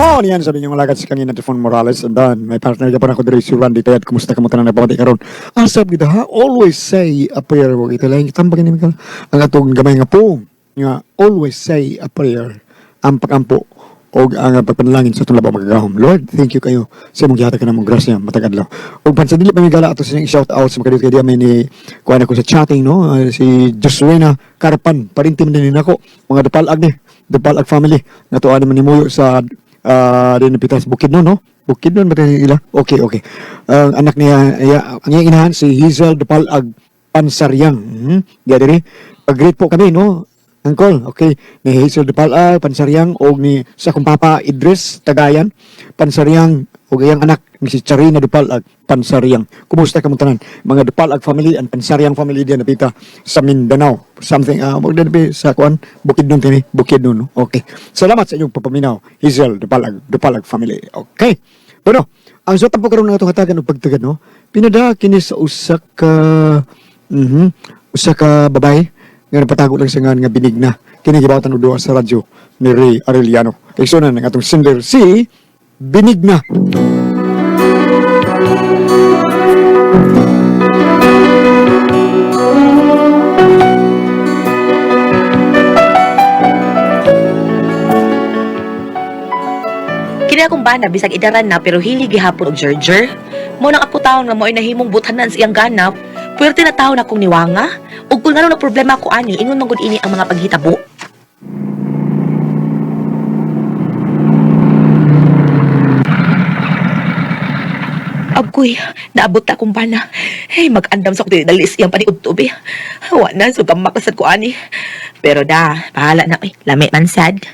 Po, niyan sabi niyo alagad si kanina Trifon Morales and then may partner gyapon ako diri si Randy Tayad. Kumusta kamo tanan nagpamati karon? Asab gid ha, always say a prayer wa kita lang tambag ni Mikael. Ang atong gamay nga pong nga always say a prayer ang pagampo og ang pagpanalangin sa atong labaw magagahom. Lord, thank you kayo sa imong gihatag kanamong grasya matag adlaw. Ug pansa dili pa mi gala ato sining shout out sa makadiyot kay di ni kuan ako sa chatting no. Si Josuena Karpan parinti man din nako mga Dupalag ni Dupalag family nga tuwa naman ni Muyo sa din pitas Bukidnon no. Bukidnon ba tayo ila? Okay, okay. Ang anak niya, ang iyang inahan si Hazel Dupalag Pansaryang. Diya diri. Pag-greet po kami no. Uncle, okay, ni Hazel Dupalag Pansaryang og ni sa akong papa Idris Tagayan Pansaryang og iyang anak ni si Charina Dupalag Pansaryang. Kumusta kamo tanan? Mga Dupalag family and Pansaryang family diyan napita sa Mindanao. Something wag din sa kuan Bukidnon tini, Bukidnon no. Okay. Salamat sa inyong papaminaw, Hazel Dupalag, Dupalag family. Okay. Bueno, ang suot po karon nga atong hatagan og pagtagad no. Pinada kini sa usa ka usa ka babae nga napatago lang sa ngan nga binigna. Kini gibawatan og duha sa radyo ni Ray Arellano. Kay sunan ang atong sender si Binigna. Kini akong bana bisag idaran na pero hili gihapon og jerjer. Mo nang ako taon nga mo'y nahimong buthanan sa iyang ganap. Puwerte na taon akong niwanga. Ug kung ngano na problema ko ani, ingon man gud ini ang mga paghitabo. Agoy, naabot ta akong bana. Hey, mag-andam sa ko dali sa iyang paniudto be. Wa na, so gamakasad ko ani. Pero da, bahala na. Ay, lami man sad.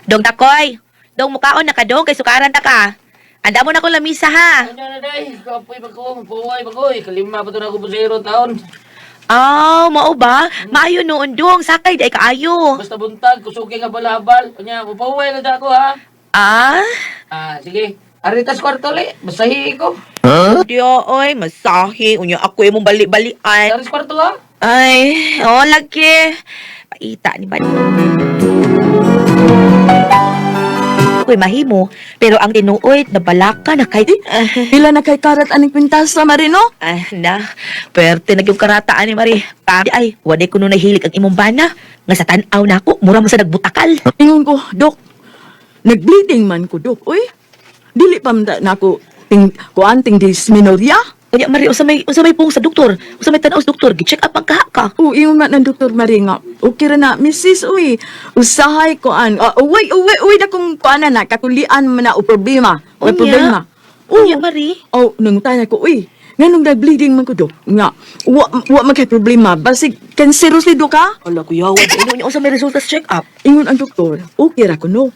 Dong takoy, dong mukaon na ka dong kay sukaran ta ka. Anda mo na akong lamisa ha. Ano na day? Kapoy ba ko? Puway ba ko? Kalima pa to na ako busero taon. Aw, mao ba? Maayo noon dong, sakay day kaayo. Basta buntag, kusuki nga balabal. Unya, pupuway na da ako ha. Ah, Ah, sige. Aritas kwarto li. Basahi ko. Diyo, oy, masahi. Unya ako imong bali-balian. Aris kwarto ha. Ay, oh, lagi. Paita ni ba? Ako'y mahimo, pero ang tinuoy, nabalaka na kay... Pila na kay karat aning kwintasa, Marino? Ah, na, pwerte na yung karataan ni Marie. Pati ay, waday ko nun nahilig ang imong bana. Nga sa tanaw na ako, mura mo sa nagbutakal. Ingon ko, Dok, nagbleeding man ko, Dok. Uy, dili pa man na ako ting, kuan, ting dysmenorrhea. Unya Marie, usa may pung sa doktor, usa may tanaw sa doktor, gi-check up ang kaha ka. O, ingon nga ng Dr. Marie nga, okay ra na, Mrs. Uy, usahay kuan. Ah, uy, uy, uy, na kung kuan na na, kakulian man na o problema. May Unya. problema. Unya Marie. Oh, nangutana ko, uy, nganong nagbleeding man ko, Dok? Nga, wa man kay problema. Basig, cancerous ni Dok, ha? Ala kuya, wa unya usa may resulta sa check up. Ingon ang doktor, okay ra kuno.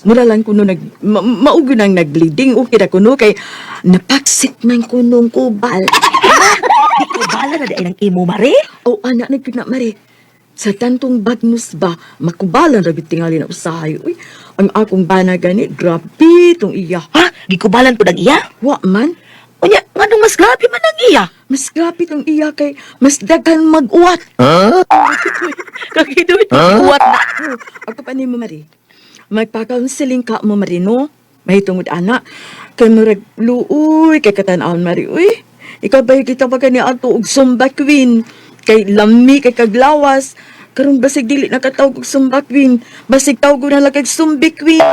Mura lang kuno nag maugo nang nagbleeding, okay ra kuno kay napaksit man kuno ang kubal. Di ko bala na di ay ng imo Marie. O anak na gyud na mare. Sa tantong bagnos ba, makubalan ra gyud tingali na usahay. Uy, ang akong bana gani, grabe tong iya. Ha? Gikubalan pud ang iya? Wa man, Unya nganong mas grabe man ang iya? mas grabe tong iya kay mas daghan mag-uwat. Kagiduit huh? Na. Oh, ako pa ni mo Mari. Magpa-counseling ka mo Mari no. May tungod ana. Kay murag luoy kay katan-awon Mari uy. Ikaw ba kita pa kani ato og Zumba Queen? Kay lami kay kaglawas. Karon basig dili na katawag og Zumba Queen. Basig tawag na lang kag Zumbi Queen.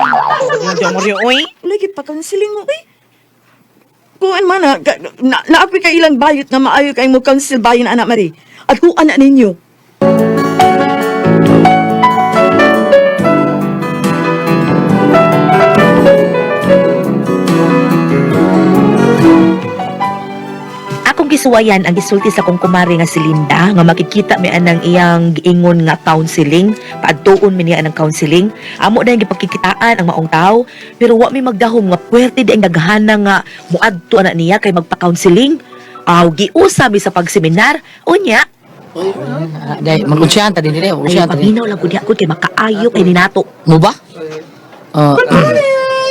Unya Marie oy. Lagi pa counseling mo uy. Kuan man na, na, naapoy kay ilang bayot na maayo kay mo counsel bayon anak Mari. At kuan na ninyo. Akong gisuwayan ang gisulti sa kong kumare nga si Linda nga makikita mi anang iyang giingon nga counseling, paadtuon mi niya anang counseling. Amo na yung gipagkikitaan ang maong tao, pero wa mi magdahom nga puwerte di ang daghana nga muadto ana niya kay magpa-counseling. Aw giusa mi sa pagseminar. Unya, Day, mag-unsyahan ta din dire, ay mag-unsyahan ta din. paminaw lang gud kay makaayo kay ninato. Mo ba? Ah.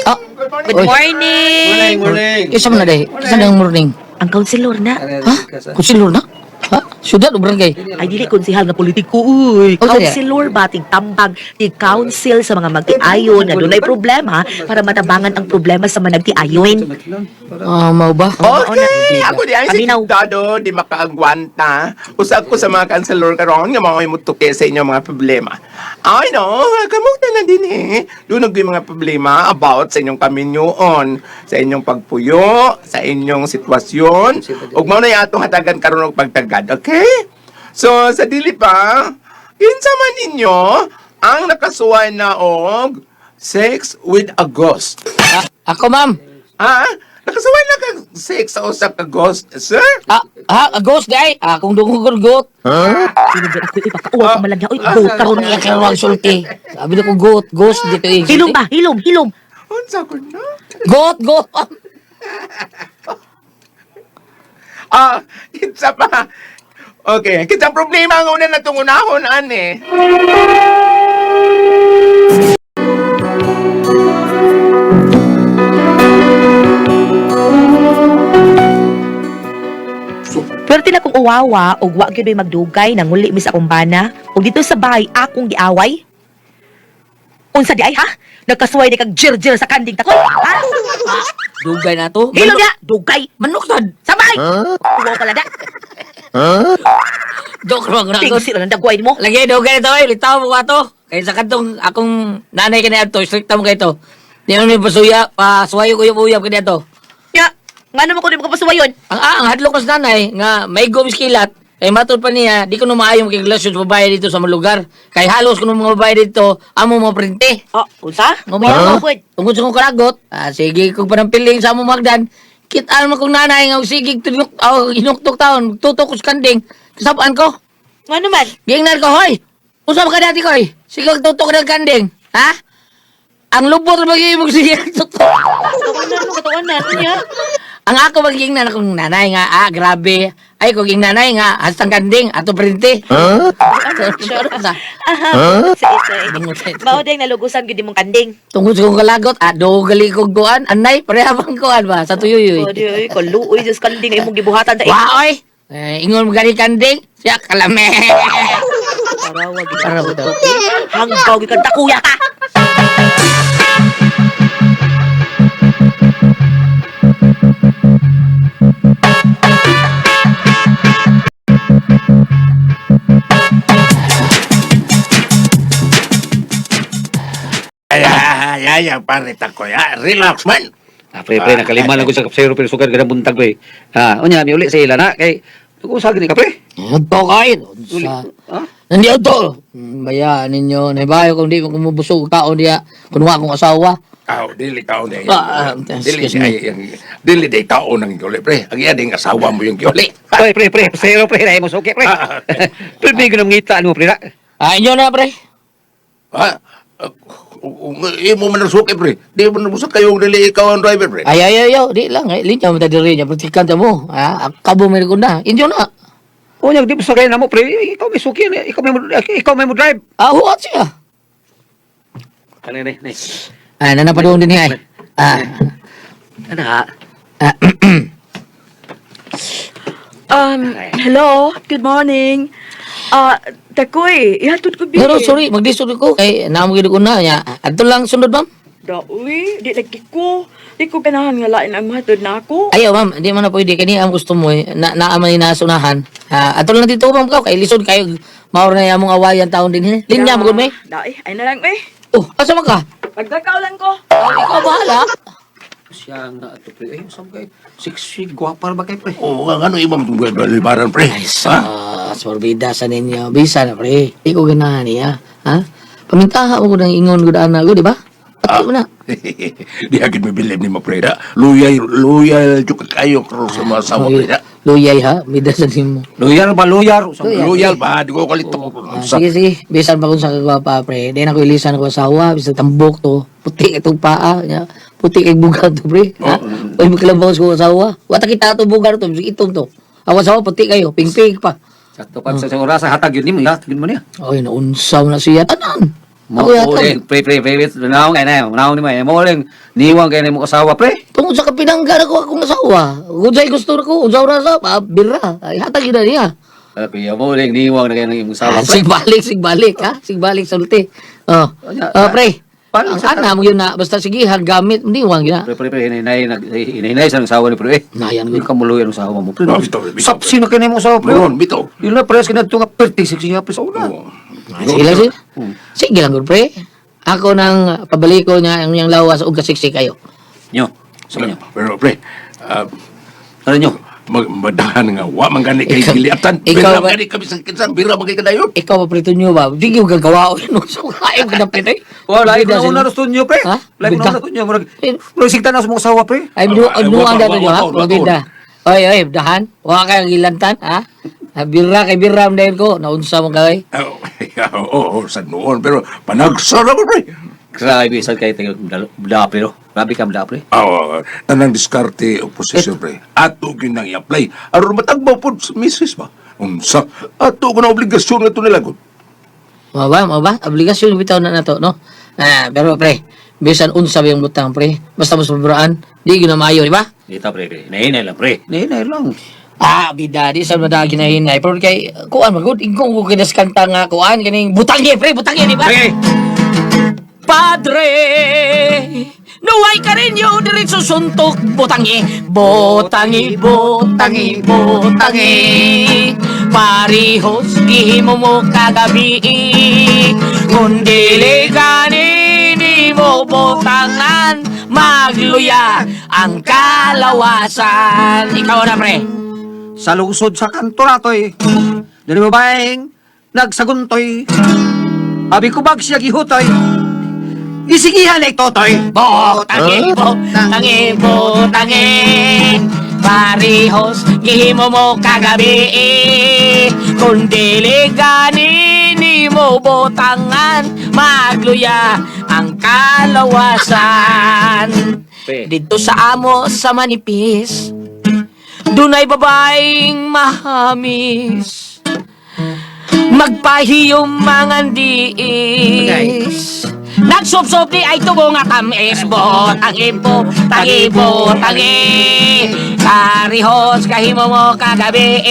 Ah, Good Oy. morning. Isa man na day. Isa na ang morning. Ang counselor na. Ha? Kusilor na? Ha? Syudad o barangay? Ay dili konsehal nga politiko uy. Oh, sige. Councilor ba ting tambag ti council sa mga magtiayon nga dunay problema para matabangan ang problema sa mga nagtiayon. Ah, mao ba? Okay, ako di ay si Paminaw. Dado, di makaagwanta. Usab ko sa mga kanselor karon nga mga mutuki sa inyong mga problema. Ay no, kamukta na din eh. Dunog yung mga problema about sa inyong kaminyuon, sa inyong pagpuyo, sa inyong sitwasyon. Ug mao na atong hatagan karon og pagtagad, okay? So, sa dili pa, kinsa man ninyo ang nakasuway na og sex with a ghost? Ah, ako, ma'am. Ha? Nakasuway na kag sex sa usa ka ghost, sir? Ah, ah, a ghost di ay. Akong dungog goat. Tinugay ako uy pakauwaw ka malagya uy go karon Karon niya karon ang sulti. Sabi na ko goat, ghost dito eh. Hilom ba? Hilom, hilom. Unsa ko na? Goat, goat. Ah, kinsa pa. Okay, kinsa ang problema ang una na itong unahon, ane? Pwerte na kong uwawa og wa gyud may magdugay nanguli mi sa akong bana ug dito sa bahay akong giaway. Unsa di ay ha? Nagkasuway di kag jir-jir sa kanding takoy. Ha? Dugay na to. Hilom ya, dugay. Manok sad. Sabay. Uwaw pala da. Dok ro na Tingsi na ng dagway mo. Lagi dugay na to ay litaw mo ato. Kay sa kadtong akong nanay kani ato, stricta mo kay to. Di man may pasuya, pasuwayo ko yung uyab kani ato. Ya, ngano mo ko di mo kapasuwayon? Ang hadlok ko sa nanay nga may gomis kilat kay matod pa niya di ko no maayo kay relasyon sa babae dito sa mga lugar. Kay halos kuno mga babae dito amo mga printe. Oh, unsa? Ngumayo Huh? Tungkol sa kong karagot, sige kong panampiling sa among magdan, kitaan mo kong nanay nga sige tunok, oh, inuktok taon, tutok ko sa kanding, kasabaan ko. Ngano man? Giingnan ko, hoy! Usap ka dati ko, eh. Sige tutok ng kanding. Ha? Ang lubot na magiging sige tutok. Katawanan mo, katawanan niya. Ang ako magiging akong nanay nga, grabe. Ay, kung ging nanay nga, hastang kanding, ato printe. Huh? Aha, sa ito eh. Mao ding nalugusan gyud imong kanding. Tungkol sa kong kalagot, do gali kong kuan, anay, pareha bang kuan ba, sa tuyuyoy. Oh, di oy, kaluoy sa kanding imong gibuhatan sa Wa oy. Eh, ingon mo gani kanding, siya kalame. Parawa gyud. Para ba daw? Hanggaw gyud kang takuya ka. Ay, ay, ay, ay, pare takoy. Relax man. Pre, pre, nakalima lang ko sa kapsero pero sugad ka ng buntag, pre. Unya, miuli sa ila na, kay, nag-usag ni ka, pre. Adto kay. Sa Ha? Nandi adto. Bayaan ninyo, naibayo kung di mo kumubusog kaon diya, kun wa akong asawa. Aw, dili taon na Dili Excuse me. ay, dili day taon ang giuli, pre. Ang iya ding asawa mo yung giuli. Pre, pre, pre, kapsero, pre, na mo suki, pre. Pre, may ganang ngitaan mo, pre, na. Inyo na pre. Ha? Imo man ang suki, pre. Di mo nabusog kayong dili ikaw ang driver, pre. Ay ay ay, ay di lang eh, linyaw mo ta diri nya praktikan ta mo. Kabo may ko na. Inyo na. Unya, di mo sakay na mo, pre. Ikaw may suki, ikaw may mo drive. Huwat siya. Ano, ne, ne. Nanapadung din ay. Ano, ha? Hello, good morning. Takoy, ihatod ko Pero bibi. sorry, magdisod ko kay naamo gid ko na nya. Adto lang sunod ma'am. Daoy, di lagi ko. Di ko ganahan nga lain ang mahatod na ako. Ayaw ma'am, di man na pwede kani ang gusto mo eh. Na naa man inasunahan. Ato lang dito ma'am ka kay lisod kayo maor na among awayan taon din. Eh. Linya mo gud may. Daoy, ay na lang eh. Oh, asa man ka? Pagdakaw lang ko. Ikaw bahala. Siya nga ato, pre. Ay, saan kay? Sexy, gwapa ba kay, pre? Oo, ang ano imong libaran, pre. Ay, sa sorbida sa ninyo. Bisa na pre. Di ko ganahan niya. Ha? Pamintaha mo ko ng ingon gud ana ko, di ba? Ato mo na. Di agad mo bilib ni mo, pre. da. Loyal, loyal jud ka kayo karon sa mga asawa, pre. da. Luyay ha, mida sa nimo. Luyar ba, luyar? Luyar. Loyal ba? Di ko kalito. Sige sige, bisan pa kung sa kagwapa pre. Di na ko ilisan ko asawa, bisan tambok to. Puti itong paa, nya. Puti kay bugar to pre. Ha? Uy, magkalabaw sa asawa. Wata kita to bugar to, bisag itom to. Ang asawa puti kayo, pingping pa. Sakto pa sa oras, hatag yun ni mo, hatag yun mo niya. Oy, naunsaw na siya tanan. Mo Ako yata. uling, pre, pre, pre, naong kay na, naong ni mo, mo uling, niwang kay na mo asawa, pre. Tungod sa kapinangga na ko akong asawa. Kung sa'y gusto na ko, unsa oras pa, bira. Ay, hatag yun na niya. Kuya mo ring niwang na kayo ng imong sawa Ah, pre. sigbalik, sigbalik, ha? Sigbalik sulti. Oh. Unya, Oh, pre. Paano Ang sa- ana mo yun na basta sige gamit niwang gina. Pre, pre, pre, hinahinay, hinahinay sa ng sawa ni pre. Eh. Nayan Hindi ko. ka muluyan ang sawa mo, pre. Ah, bitaw, bitaw, Sapsi na kayo na imong sawa, pre. Noon, bitaw. Yun na, pre, kinadto nga 36 siya, pre, sa una. Oo. Sige lang, sige. Sige lang, gud, pre. Ako nang pabaliko niya ang iyang lawas ug kasiksi kayo. Nyo, sa nyo. Pero pre, Ano nyo? Madahan nga, wa man gani kay Ikaw- giliatan. ikaw Bira ba- man gani kami sa kinsang, bira man kay kadayon. Ikaw ba prito niyo ba? Sige ko gagawa no. So kayo ka na pre. Wala, Bida ikaw na sila. una gusto nyo, pre. Ha? Lain ko Bida. na una gusto nyo. Murag, Eh. murag sigta na sa mong sawa, pre. Ay, du Ah, nuang wa- dato nyo, ha? wa- wa- Mabida. Oy, oy, dahan. Wa kayo gilantan, ha? Ah, Bira kay bira ang dahil ko. Naunsa mo kay. Oo, oo, sa noon, pero panagsara ko, pre. Grabe, saan kayo tayo da, pre, no? Grabe ka, da, pre. Oo, tanang diskarte o posisyon, pre. Ato gyud nang i-apply. Aron matagbaw pod sa misis ba? Unsa? Ato ko na obligasyon nga to nila gud. Mao ba, mao ba? Obligasyon bitaw na nato, no? Ah, pero pre, bisan unsa ba yung butang pre? Basta mo sobraan, di gyud na maayo, di ba? Dito, pre, pre. Hinahinay lang, pre. Hinahinay lang. Ah, bida, di sa madagi na hinay. Pero kay, kuan, magud, ingkong ko kinaskanta nga, kuan, kaning butangye, pre, butangye, di ba? Pre! Padre, nuway ka rin yung diretso suntok, butangi, butangi, butangi, butangi. Parihos, gihimo mo kagabi. Kung dili ganini mo butangan, magluya ang kalawasan. Ikaw na, pre. Sa lungsod sa kanto natoy, dili babaeng nagsaguntoy. Abi ko bag siya gihutoy. Isigihan ay totoy. Butangi, butangi, butangi. Parihos, gihimo mo kagabi. Kung dili ganini mo butangan, magluya ang kalawasan. Pre. Dito sa amo sa manipis, dunay babaeng mahamis. Magpahiyom mga diis. Nagsupsop ni ay tubo nga tamis. Botang ibo, tangibo, tangi. Karihos kahimo mo kagabi.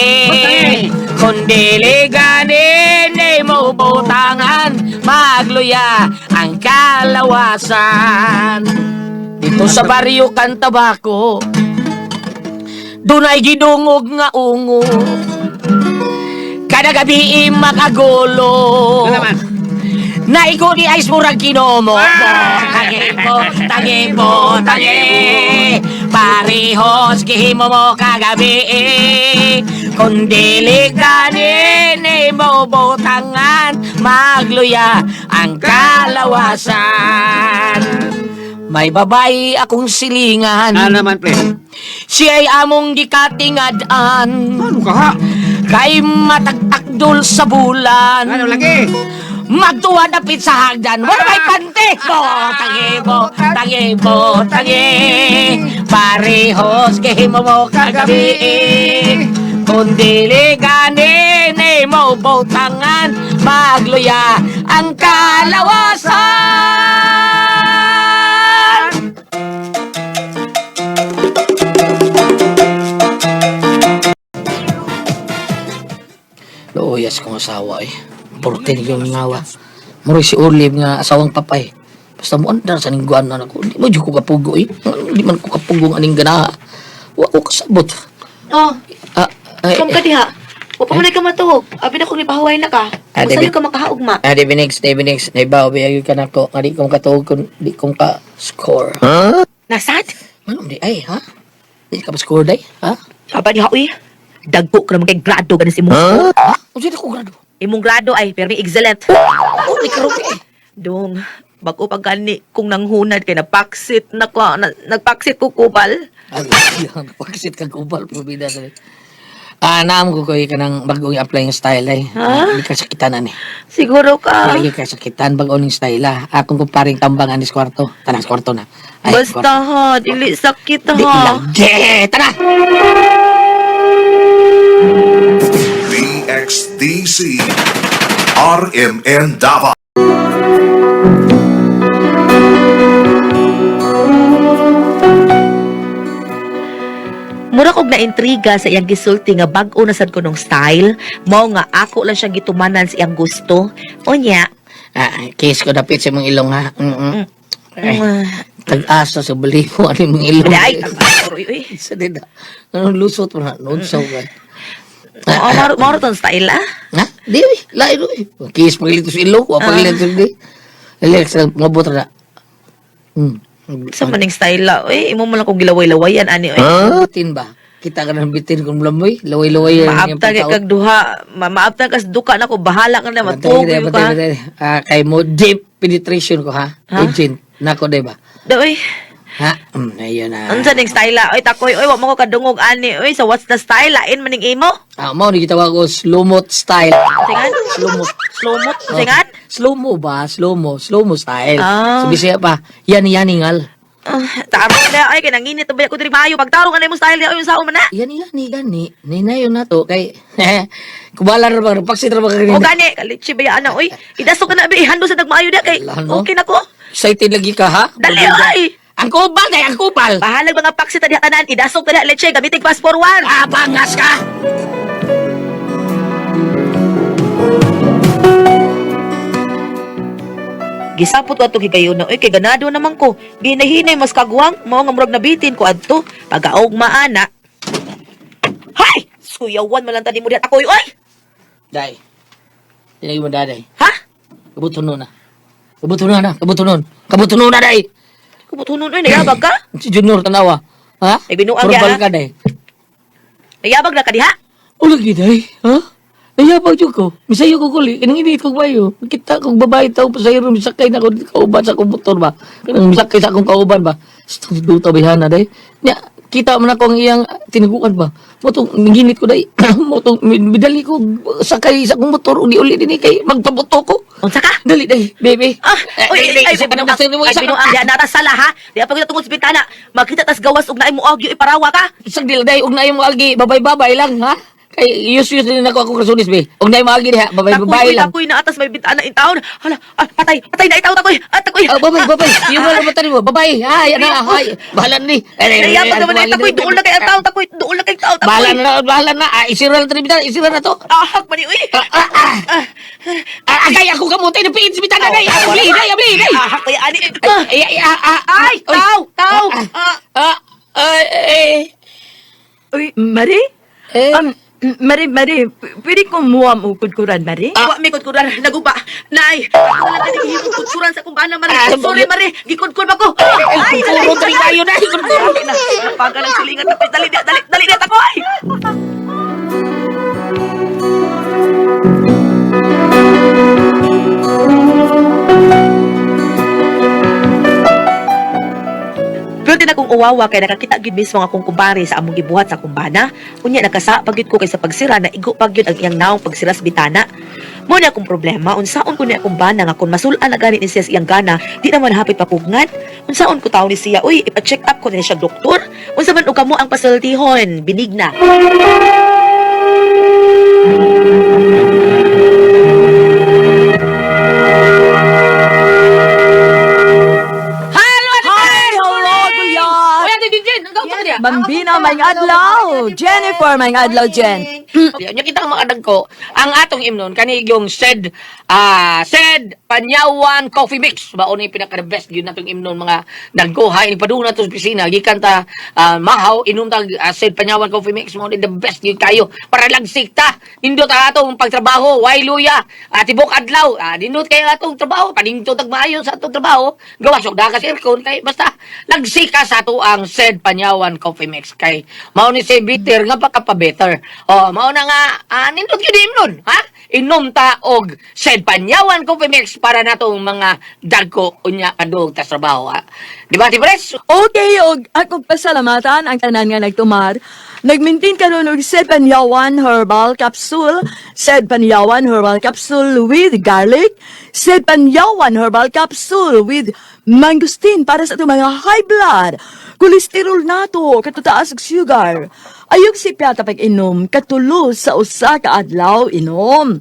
Kung dili ganin ay mo butangan, magluya ang kalawasan. Dito sa baryo Cantabaco, dunay gidungog nga ungo. Kada gabi makagulo. Naigo ni Ice Murag kinomo. Tangi po, tangi po, tangi. Parihos gihimo mo kagabi. Kung dili ganin mo butangan, magluya ang kalawasan. May babae akong silingan. Ano naman, pre? Siya'y among gikatingad-an. Ano ka ha? Kay matagtakdol sa bulan. Ano lagi? Magtuwa dapit sa hagdan. Wala may pante. Bo, tangi, bo, tangi, bo, tangi. Parehos kihimo mo kagabi. Kung dili ganin eh, mo butangan, magluya ang kalawasan. Luuyas kong asawa eh. Porte ni yung ngawa. Murag si Olive nga asawang papay. Basta mo andar sa ningguan na ako. Di mo dyan ko kapugo eh. Di man ko kapugo ang aning ganaha. Wa ko kasabot. Oh, Ah, ay, kam ka diha. Wa pa man ka matuog. Abi na kung nipahuway na ka. Ah, Usayo David. ka makahaugma. Ah, Devinix, Devinix, naibaw, biyagyo ka na ko. Nga di kong katuog kung di kong ka-score. Nasad? Ano, di, ay, ha? Di ka pa-score, day? Ha? Aba diha uy. Dagko ka naman kay grado ganis imong score. Ha? Unsa ko grado? Imong grado ay pero excellent. Oh, di karon eh. Dong, bag-o pa gani kung nanghunad kay napaksit na ko, na, nagpaksit ko kupal. Ay, pagsit kag ubal probida sa. Ah, naam ko koy kanang bagong i-apply nga style ay. Ha? Di ka sakitan ani. Siguro ka. Lagi ka sakitan bag-o ning style ah. Akong kumparing tambang anis kwarto. Tanang kwarto na. Ay, Basta ha, dili sakit kwarto. Di ha. lagi. Tana. DXDC RMN Davao. Mura kog naintriga sa iyang gisulti nga bag-o na sad ko nung style, mao nga ako lang siyang gitumanan sa iyang gusto. Unya, Ah, kiss ko dapit sa mong ilong ha. Mm-mm. Ay, mm, tag-asa sa baliho ano yung mga ilong. ay, tag- uy, uy. Sa dida. Anong lusot mo na? Noon sa ka. Oo, maro maro tong style ah. Ha? Di, uy. Lain, uy. Kiss pagilito sa ilong. Wa pagilito sa di. Relax lang. Mabot na. Sa maning style ah. Uy, imo man lang kong gilaway-lawayan ani uy. Bitin ba? Kita ka ng bitin kung lamoy. Laway-laway. yan yung Maabtang pagkaon. kag duha, maabtang kas duka na ko bahala ka na Bantay, matuog bantay, yun ka. bantay. Ah, kay mo deep penetration ko ha. Ha? Agent. Nako, di ba? Da uy. Ha? Ayun na. Unsa ning style ah? Uy takoy, uy wa mo ko kadungog ani uy sa what's the style lain man ning imo? Ah, mao ni gitawag ko slow-mo style. Singan? Slow-mo. Slowmo, singan? Slow-mo ba? Slow-mo. Slow-mo style. Ah. Sabi siya pa, yan yaningal. Ah, tarong na ay kay nanginit na ba ko diri maayo pagtarong anay mo style ay unsaon man na? Yan yani gani. Ninayon na to kay kubala ra ba paksit ra ba O kanina. gani, kalitsi ba ana oy? Idasok ka na bi hando sa nagmaayo na kay Ala, no? okay na ko. Excited lagi ka ha? Dali oy. Ang kupal day, ang kupal. Bahalag mga paksi ta diha tanan, idasok ta diha leche gamitig fast forward. Ah, bangas ka. Gisapot ko atong higayon na, oy, kay ganado naman ko. Ginahinay mas kagwang, mao nga murag nabitin ko adto. Pagaog maana. Hay! Suyawan man lang tani mo diha takoy, oy! Day. Tinagi mo daday. Ha? Kabutunon na. Kabutunon na, kabutunon. Kabutunon na day. Kubutunon oy, nayabag ka? Si Junior tanawa. Ha? Ay, binuang Puro ya, ha? balka day. Nayabag na ka diha? O lagi day, ha? Nayabag jud ko. Misayo ko kuli, kanang init ko bayo. Kita kog babae tao pasahero misakay na ko kauban sa akong motor ba. Kanang misakay sa akong kauban ba. Duta bayhana day. Nya kita man ako ang iyang tinaguan ba. Motong ginit ko day. Motong midali ko sakay sa akong motor uli uli dinhi kay magpabuto ko. Unsa ka? Dali day, baby. Ah, Eh, oy, dali, ay, isa pa binuang, na gusto nimo, ay, isa pa. binuang, diha nata sala ha. Diha pag tungod sa bintana, makita tas gawas og naay mo agyo iparawa ka. Isang dila day og naay mo agi, babay-babay lang ha. Kay yus-yus din ako akong rasunis be. Og naay mo agi diha, babay-babay Takoy, lang. takoy na atas may bintana in town. Hala, ah, patay, patay na itaw takoy. Ah, takoy. Ah, babay, babay. Yung wala mata nimo, babay. Ay, ana, ay. Bahala ni. Nayabag naman na takoy, duol na kay ang tao, takoy, duol na kay tao, takoy. Bahala na, bahala na. Ah, isira na tribunal, isira na to. Ahak man ni, uy. Ah, ah, ah. Ah, agay ako kamote na piit sa bitana day. Abli, day, abli, day. Ahak kaya ani. Ay, ay, ah, ah, Ay, oy. tao, tao. Ah, Ah, ah, ay, eh. Uy, Mari? Eh. Mari, Mari, pwede ko muam og kudkuran, Mari? Wa mi kudkuran naguba. Nay, ako lang kani gihimong kudkuran sa akong bana mari. Ah, Sorry mari, gikudkod ba ko? Ay, kudkuro dali kayo na, kudkuro. Napaga lang silingan takoy, dali dali dali dali takoy. Pero din akong uwawa kay nakakita gyud mismo ang akong kumpare sa among gibuhat sa akong bana. Unya nakasa pagyud ko kay sa pagsira na igo pagyud ang iyang naong pagsira sa bitana. Mo na akong problema unsaon ko ni akong bana nga kun masul-an na gani ni siya sa iyang gana, di naman hapit papugngan. Unsaon ko tawo ni siya, uy, ipa-check up ko ni siya doktor. Unsa man og kamo ang pasultihon, binigna. Hello, Hi, hello, kuya! Oy, Ate Jinjin, ang gawin ka niya. Bambina, may adlaw! Jennifer, may adlaw, Jen. Nya kita ang mga dagko, ang atong imnon kani yung said ah said Panyawan Coffee Mix. Mao ni pinaka the best gyud natong imnon mga dagko ha ini padung nato sa opisina gikan ta mahaw inom ta said Panyawan Coffee Mix mao ni the best gyud kayo para lagsik ta. Nindot ang atong pagtrabaho, way luya, tibok adlaw, nindot kay atong trabaho, panindot tag maayo sa atong trabaho, gawas og dakas aircon kay basta lagsik ka sa ato ang said Panyawan Coffee Mix kay mao ni say bitter nga baka pa better. Oh, mao na nga nindot gyud imnon, ha? Inom ta og said Panyawan Coffee Mix para natong mga dagko unya kadugog tas trabaho, ha? Di ba, Tibres? Okay, og akong pasalamatan ang tanan nga nagtumar. Nagmintin karon og Sed Panyawan Herbal Capsule, Sed Panyawan Herbal Capsule with garlic, Sed Panyawan Herbal Capsule with mangosteen para sa atong mga high blood, kolesterol nato, katutaas og sugar. Ayog si piyata pag-inom, katulo sa usa ka adlaw inom.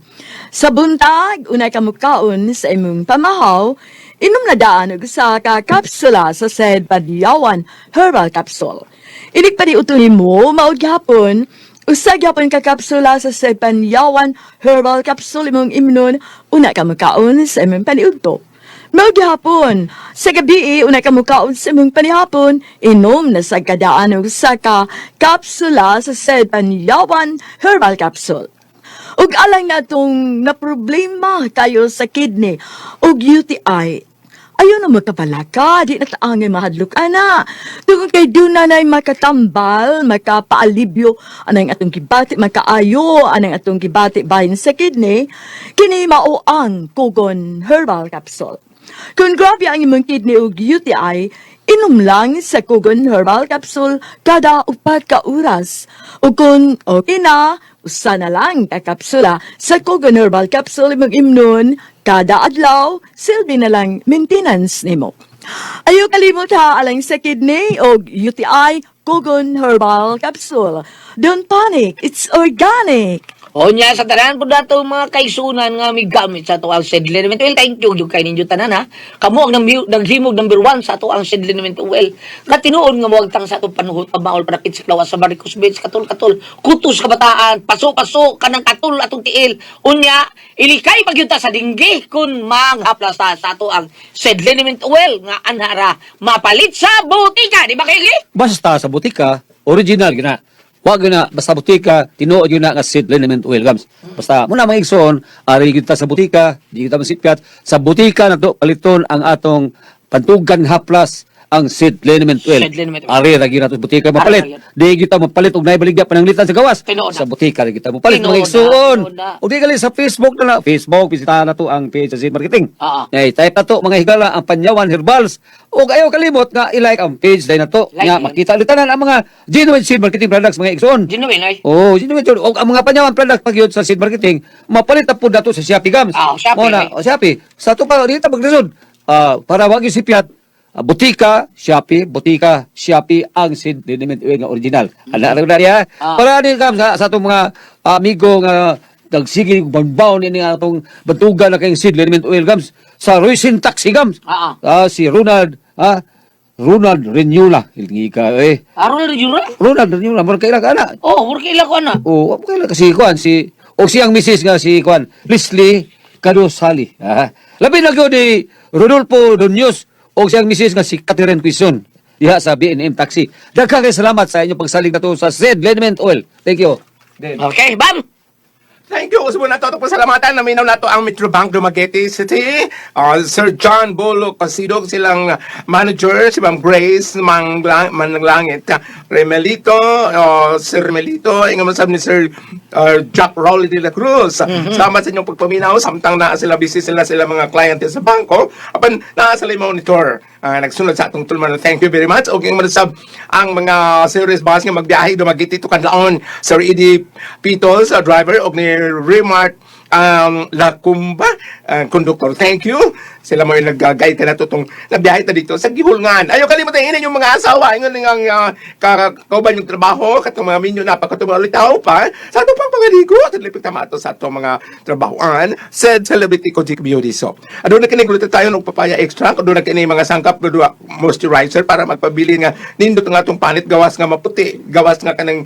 Sa buntag, unay ka mukaon sa imong pamahaw, inom na daan og usa ka kapsula sa Sed Panyawan Herbal Capsule. Inig pa ni utoy mo, maod gihapon. Usa gyapon ka kapsula sa Sepanyawan Herbal Capsule imong imnon, una ka makaon sa imong paniudto. Mao gihapon, sa gabi una ka mukaon sa imong panihapon, inom na sa kadaan og usa ka kapsula sa Sepanyawan Herbal Capsule. Ug alang na tong na problema kayo sa kidney ug UTI. Ayaw na magkapalaka, di na taangay mahadlok ana. Tungod kay doon na makatambal, makapaalibyo, anang atong gibati, makaayo, anang atong gibati bahin sa kidney, kini mao ang Kugon Herbal Capsule. Kung grabe ang imong kidney ug UTI, inom lang sa Kugon Herbal Capsule kada 4 ka oras. Ug kung okay na, usa na lang ka kapsula sa Kugon Herbal Capsule imong imnon kada adlaw, silbi na lang maintenance nimo. Ayaw kalimot ha, alang sa kidney o UTI, Kugon Herbal Capsule. Don't panic, it's organic. O nya sa tanan po dato mga kaisunan nga may gamit sa ato ang Seed Liniment Oil. Thank you yung kay ninyo tanan ha. Kamo ang naghimog number 1 sa ato ang Seed Liniment Oil. Nga tinuod nga moagtang sa ato panuhot pamaol panakit sa lawas sa varicose veins katul-katul. Kutos kabataan, paso-paso kanang katul atong tiil. Unya ilikay pagyunta sa dinggi kun manghaplasa sa ato ang Seed Liniment Oil nga anhara mapalit sa butika, di ba kay Basta sa butika, original gina. Wag gina basta butika, tinuod yun na nga seed liniment oil gams. Basta muna mga igsoon, ari gyud ta sa butika, di gyud ta masipyat. Sa butika na to paliton ang atong pantugan haplas ang seed liniment oil. Seed liniment oil. Ari ra gyud nato sa butika mapalit. Ari ra gyud. Di gyud ta mapalit og naibaligya pananglitan sa gawas. Tinuod na. Sa butika ra gyud ta mapalit Tinuod mga na, igsoon. tinuod na. O di gali sa Facebook na lang. Facebook bisitahan na to ang page sa seed marketing. Ah, ah. Ay, type na to mga higala ang Panyawan Herbals. Ug ayaw kalimot nga i-like ang page dahil na to. Like Nga yun. makita ulit tanan ang mga genuine seed marketing products mga igsoon. Genuine ay. Oh, genuine yun. Og ang mga Panyawan products pag yun sa seed marketing, mapalit na po nato sa Shopee gams. Ah, Shopee, Mo na, eh. oh, Shopee. Sa to pa dito maglisod. Ah, para wag yung sipyat. Ah, butika, Shopee, butika, Shopee ang seed liniment oil nga original. Ana ra na niya. Ah. Para ni gams sa atong mga amigo nga nagsige og banbaw ni nga atong bantugan na kayong seed liniment oil gams sa Roycin Taxi gams. Ah, Ah, si Ronald, Ronald Renyula. Hilngi ka eh. Aron na jura. Ronald Renyula, murag kaila ka na. Oh, murag kaila ko ana. Oo, oh, kaila kasi kuan si o siyang misis nga si kuan Leslie Cadosali. Ah. Labi na gyud ni Rodolfo Dunyos o siyang misis nga si Catherine Quizon diha sa B&M Taxi. Daghang kay salamat sa inyong pagsalig nato sa Zed Liniment Oil. Thank you. Okay, bam. Thank you. Usbo na to. Itong pasalamatan. Naminaw na to ang Metrobank Dumaguete City. Sir John Bolo Casidog, silang manager, si Ma'am Grace Manglangit. Remelito, Sir Remelito, ingon man sab ni Sir Jack Rowley de la Cruz. Salamat sa inyong pagpaminaw. Samtang naa sila busy sila sila mga kliyente sa bangko. Apan naa sila yung monitor. Nagsunod sa atong tulman. Thank you very much. Okay, man sab ang mga series bus nga magbiyahe Dumaguete to Canlaon. Sir Eddie Pitos, driver og ni Remart Lacumba, conductor. Thank you. Sila mo yung nag-guide ka na to tong nabiyahe ta dito sa Gihulngan. Ayaw kalimutan inin yung mga asawa. Ingon nga kauban yung trabaho, katong mga minyo na pagkatong tao pa. Sa ato pang pangaligo, at lipik tama ato sa atong mga trabahoan. Said Celebrity Kojic Beauty Soap. Aduna kini gluto tayo ng papaya extract, aduna kini mga sangkap aduna moisturizer para magpabili nga nindot nga atong panit gawas nga maputi, gawas nga kanang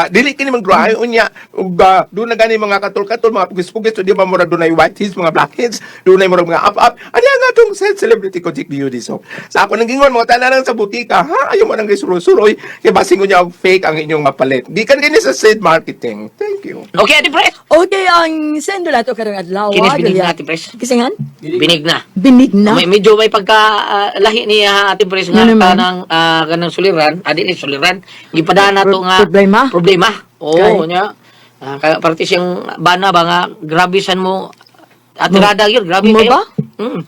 dili kini mag dry unya ug duna gani mga katol-katol mga pugis-pugis so di ba murag dunay whiteheads, mga blackheads, dunay murag mga up-up. Ano nga atong said Celebrity Kojic Beauty Soap. Sa ako nang gingon mga tanan sa butika, ha ayaw mo nang gisuroy-suroy kay basing unya og fake ang inyong mapalit. Gikan kini sa said marketing. Thank you. Okay, Ate Pres. Okay, ang sendo nato karong adlaw. Kinis binig dali- na, Ate Pres. Kisingan? Binig na. Binig na. May, medyo may pagka lahi ni Ate Pres nga Ano naman? kanang kanang suliran, adi ni suliran. Gipadaan nato nga Problema? Problema. Oo, Okay. nya. Kaya parte siyang bana ba nga grabe san mo Ate Rada yun, grabe Mo kayo. ba? Mm.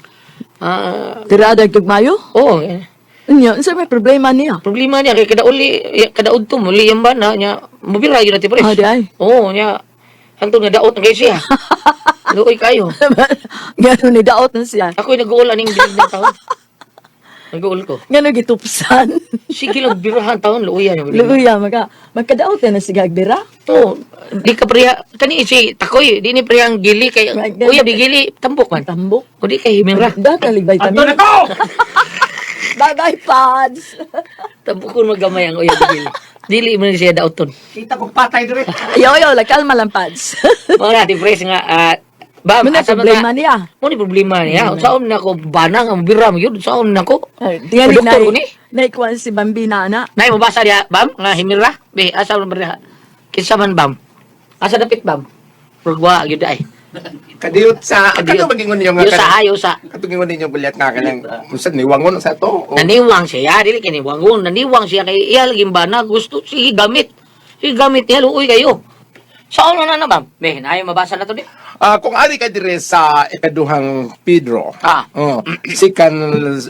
Tirada tugmayo? Oo, eh. Unya, unsa may problema niya? Problema niya kay kada uli, kada udto muli yung bana niya, mobira yun Ate Pres. Ah, di ay. Oo, niya. Hantong nga daot na kayo siya. Luoy kayo. Gano'n ni daot na siya. Ako'y nag-uul aning binig ng taon. Nag-uul ko. Gano'n gitupsan. Sige lang, birahan taon, luoyan. Luya, magkadaot na siya agbira. Oo, di ka priya, kani si Takoy, di ni priyang gili kay, uya di gili, tambok man. Tambok. O di kay himira. Dakalig vitamin. Ato na ko! Bye-bye, Pads. Tabukon magamay ang uyab dili. Dili man siya dauton. Kita kong patay dire. Ayaw, ayaw, lang, kalma lang, Pads. Mao na ti pres nga bam Muna asa man problema na- niya. Mo ni problema niya. Unsaon na ko banang ang bira mo yun. Unsaon na ko? Ay, Tingali Doktor ko ni. naikuan si Bambina, na. Nay mabasa diha bam nga himira. Be asa man ba diha? Kinsa man bam? Asa dapit bam? Rugwa gyud ay. Kadiyot sa Kadiyot. kato magingon ninyo nga Yusa kanang- ayo sa. Kato gingon ninyo gulyat nga kanang unsa niwangon sa to. O, Naniwang siya, dili kay niwangon, naniwang siya kay iya lagi bana gusto sige gamit. Sige gamit niya luoy kayo. Saan na na bam? Be, naay mabasa na to di. Kung ari ka dire sa ikaduhang Pedro. Ah. Oh, second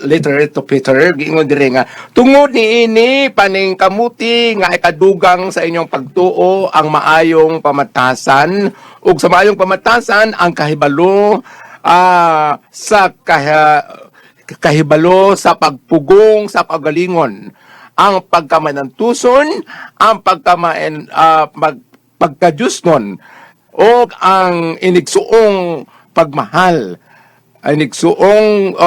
letter to Peter giingon dire nga tungod niini paning kamuti nga ikadugang sa inyong pagtuo ang maayong pamatasan ug sa maayong pamatasan ang kahibalo sa kahibalo sa pagpugong sa pagalingon ang pagkamanantuson ang pagkamaen pagkajusnon o ang inigsuong pagmahal inigsuong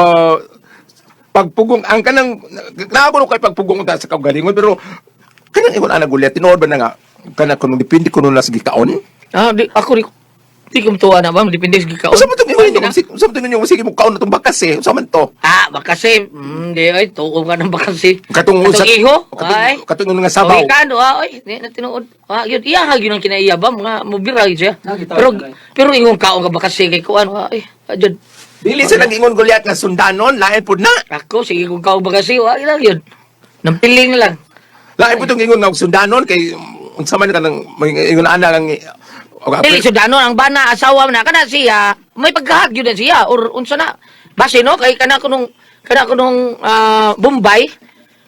pagpugong ang kanang naako kay pagpugong ta sa kaugalingon pero kanang ingon ana gulyat tinuod ba na nga kanang kuno depende kuno na sa gikaon. Ah, di ako di di ko tuwa na bam, depende sa gikaon. Usa man tong ingon ninyo usa man tong ingon sige mo kaon na tong bakas eh usa man to. Ah, bakasi. Di ay tuom ka ng bakasi. Katong Katong iho. katong Ay. katong ingon nga sabaw. Oy, kano ah, oy, di na tinuod. Ah, yun iya ha gyud ang kinaiya ba mga mobira gyud siya. Nakita Pero ko na pero ingon kaon ka bakasi kay kuan ah, ay, adyon. Dili sa nag-ingon gulyat nga sundanon lain pud na. Ako sige kung kaon bakasi wa lang yun. Nampiling na lang. Lain pud tong ingon nga sundanon kay unsa man kanang may ingon ana nga Dili sudanon ang bana asawa na kana siya may pagkahag yun na siya or unsa na. Base no kay kana kunong Bombay,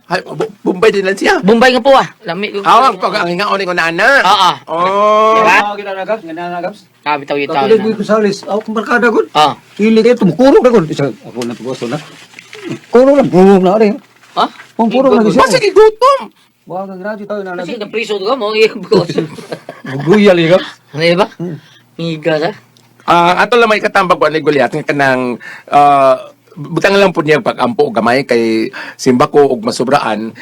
Ay, Bombay din lang siya. Bombay nga po ah. Lami ko. Awang pag ang ingaon ingon ana. Oo. Oh. Diba? Ah, ginanagabs, ginanagabs. Ah, bitaw itaw. Katuloy ko Gonzales, ako kong barkada gud. Ah. Ili kayo tumukurog na gud. Isa ako na tugoso na. Kurog lang, kurog na ari. Ha? Kung kurog na Basta siya. gigutom. Wa kang radyo tayo na Kasi na priso ko mo gos. Guyal ka. Ano ba? Ngiga sa. Ato lang may katambag wa ni Goliath nga kanang butang lang po niya pag-ampo og gamay kay simba ko og masubraan.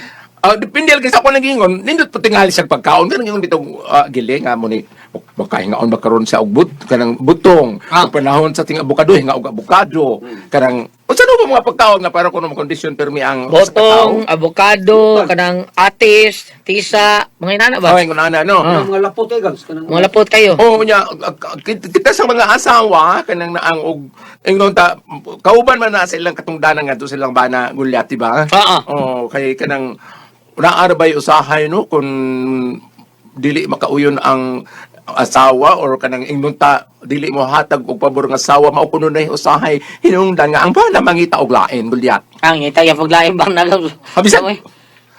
Depende lang sa ako nagingon, nindot po tingali siya pagkaon kanang ingon bitong gili nga mo ni makahingaon ba karon sa og but kanang butong Ah. og panahon sa ting abukado hinga og abukado kanang unsa no ba mga pagkaon nga para kuno makondisyon permi ang sa Botong, katao? avocado, kanang atis, tisa, mga inana ba? Oh, ingon ana no. Ah. Mga lapot eh, gabs. Kanang Mga lapot kayo. Oo nya kita sa mga asawa kanang naang og ingon ta kauban man na sa ilang katungdanan ngadto sa ilang bana gulyat di ba? Oo. Oh, kay kanang naa ra bay usahay no kung dili makauyon ang asawa or kanang ingnon ta dili mo hatag og pabor nga asawa mao kuno na usahay hinungdan nga ang bana mangita og lain gulyat. Ang ngita yung paglain bang nagab. Habisan.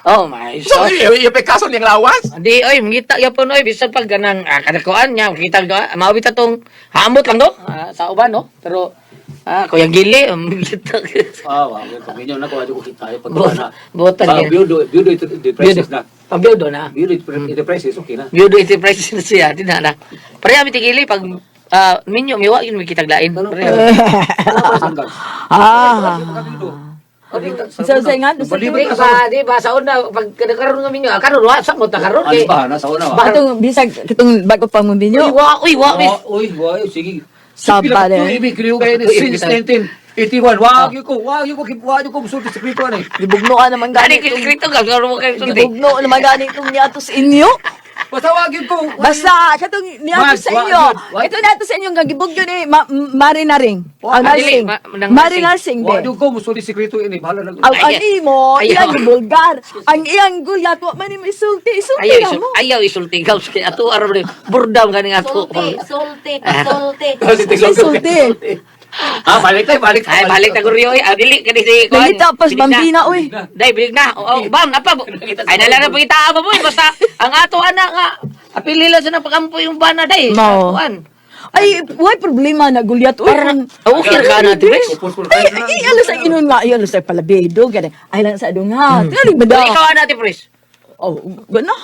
Oh my. So, epekaso niyang lawas. Di oy mangita gyapon oy bisan pag ganang kadakuan niya makita ko maawit atong haamot lang do sa uban no pero kuyang gili mangita. Ah, wa, pag inyo na ko adyo ko kita pag na. Botan Ah, niya. Biyudo, biyudo ito the prices na. Ang biyudo na. Biyudo ito prices okay na. Biyudo iti prices na siya di na na. Pareha mi tigili pag minyo miwa yun mikita lain. Pareha. Ah. Sa ingan, sa Di ba di ba sa una pag karon nga minyo karon wa sa mo ta karon Ano kay. ba na sa una wa? Batong bisag katong bago pa mo Uy binyo. wa uy wa miss. Oh, Uy, wa, sige. Saba rin. Ibig kriyo kayo since 1981. Wag ko, wag ko, wag ko musulti sa krito ani. Gibugno ka naman Gani gani kay itong Krito ka karon mo kay sulti. gibugno naman gani itong niato sa inyo. Basta wag ko. Basta katong niato Wag, sa wag inyo. yun, wag. Ito niato sa inyo nga gibugyo ni Marinaring. Wag. Ang nursing. Dili, nang Marinarsing Wag be. ko musulti sa krito ini bahala na. Ang ang Ay, imo, ayaw. iyang bulgar. Ang iyang gulat, wa man ni isulti, isulti Ayaw na isul, mo. ayaw isulti ka kay ato aron ni burdam kaning ato. Sulti, sulti, sulti. Isulti. Ah, balik tayo, balik. Ay balik ta guryo oy. Ah, dili kani si kuan. Nangita pas Bilig na. bambina oy. Day bilig na. Oh, bam napa. Ay nala na pangita ba boy basta ang ato ana nga apili lang sa napagampo yung bana day. Mao. Kuan. Ay, way problema na gulyat oy. Para okay ka na di ba? Ay, ay, alas ang inon nga, ay, alas ay palabedo, gani. Ay lang sa adunga. Tingalig ba Pero daw? ikaw ana ti pres. Oh, gana.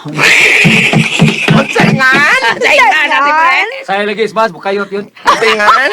Unsa ngan? Say ka na ti pres. Saya lagi mas bukayot yun. Unsa ngan?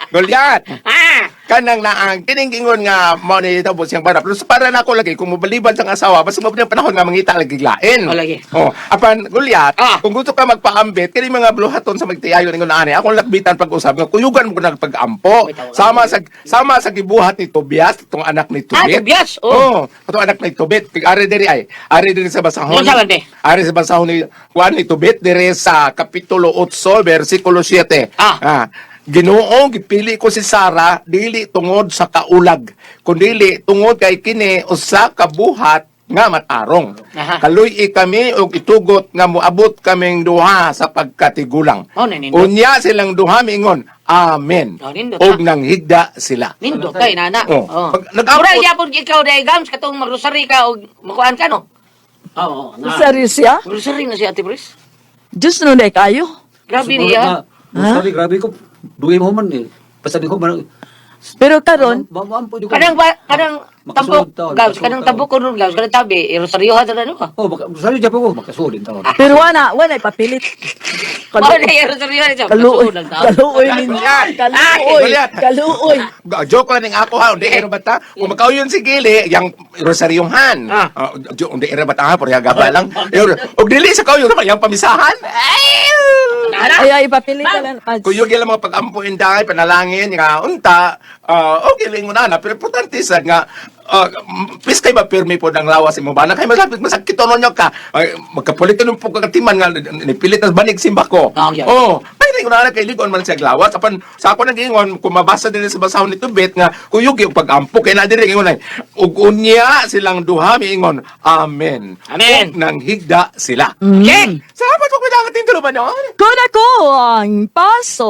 Goliath. Ah. Kanang naang kining gingon nga mao ni tapos siyang bara. Pero para nako lagi kung mobaliban sa asawa basta mo ang panahon nga mangita lagi lain. Oh, lagi. Oh, apan gulyat, kung gusto ka magpaambit kini mga bluhaton sa magtiayon ingon ani, akong lakbitan pag-usab nga kuyugan mo nag pag-ampo. Sama sa gibuhat ni Tobias, itong anak ni Ah, Tobit. Tobias, oh. Oh, itong anak ni Tobit. Ari diri ay, ari diri sa basahon. Unsa man, be? Ari sa basahon ni Juan ni Tobit diri sa kapitulo 8 versikulo 7. Ah. Ginoo, gipili ko si Sara dili tungod sa kaulag, kundili tungod kay kini usa ka buhat nga matarong. Aha. Kaluy kami og itugot nga moabot kaming duha sa pagkatigulang. Oh, nanindot. Unya silang duha miingon, Amen. Oh, nindot, Og ha? nanghigda sila. Nindot kay nana. Oh. Oh. Pag nag-ampot- Mura gyapon ikaw dai Gams katong magrosary ka og makuan ka no. Oo. na. Serious siya? Rosary na si Ate Pres. Diyos no na kayo. Grabe niya. Sorry, grabe ko. Duwi mo man eh. Basta di ko man. Pero karon, Kanang ba kanang Makasunod tambok taon, Gams, makasunod kanang taon. tambok ko nun Gams, kanang tabi, i-rosaryohan na no ka. Oh, baka sorry jap ko makasulod din taon. pero wana ipapilit. Mao na i-rosaryohan siya. Kaluoy, Makasunod ang taon. kaluoy ninyo. Kaluoy, Goliath. kaluoy. Joke lang ning ako ha, hindi ero bata. Kung makauyon si Gili, yang rosaryuhan. Ah. Hindi ero bata ha, porya gaba lang. Og dili sa kauyon, yang pamisahan. Ay! Ay, ay, ipapilit ka lang. Pads. Kuyog yung mga pag-ampo inday, panalangin, nga unta, okay lang na na, pero importante sa nga, pis kay mapirmi po ng lawas imo ba na kay malapit masakit ono nyo ka ay, magkapulit ng po katiman nga nipilit ang banig simba ko. Ah, okay. Oh, ay rin na kay ligon man siya lawas apan sa ako nag-ingon kung mabasa din sa basahon ni Tubit nga kuyog yung pag-ampo kay na diri ingon ay ug unya silang duha miingon amen. Amen. Ug nanghigda sila. Okay. Salamat po kuya ating tuluban. Kuna ko ang paso.